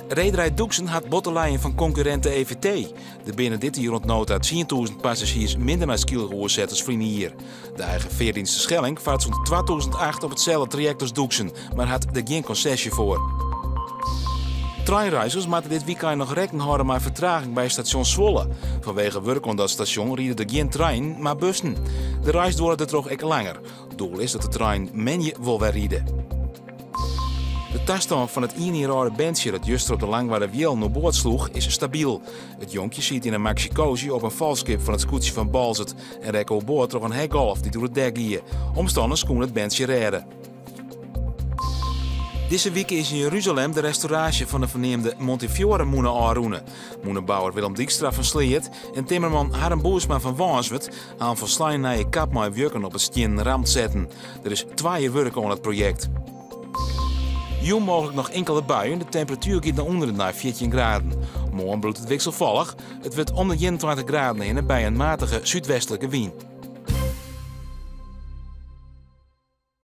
Rederij Doeksen hat bot te lijen fan konkurrint de EVT. Der binne dit jier oant no ta 10.000 passazjiers minder nei Skylge oerset as ferline jier. De eigen feardienst Terschelling fart sûnt 2008 op itselde trajekt as Doeksen, mar hat der gjin konsesje foar. Treinreizgers moatte dit wykein noch rekken hâlde mei fertraging by stasjon Zwolle. Fanwege wurk oan dat stasjon ride der gjin treinen, mar bussen. De reis duorret dêrtroch ek langer. Doel is dat de treinen moandei wol wer ride. De tastân fan it ien jier âlde berntsje dat juster op de Langwarderwielen oerboard sloech, is stabyl. It jonkje siet yn in Maxi-Cosi op in folchskip fan it skûtsje fan Boalsert en rekke oerboard troch in hekgolf dy't oer it dek gie. Omstanners koene it berntsje rêde. Dizze wike is yn Jeruzalem de restauraasje fan de ferneamde Montefiore-mûne ôfrûne. Mûnebouwer Willem Dykstra fan Sleat en timmerman Harm Boersma fan Wânswert ha in folslein nije kap mei wjukken op it stiennen ramt setten. Der is twa jier wurke oan it projekt. Jûn mooglik noch inkelde buien, de temperatuer giet nei ûnderen nei 14 graden. Moarn bliuwt it wikselfallich, it wurdt om de 21 graden hinne by in matige súdwestlike wyn.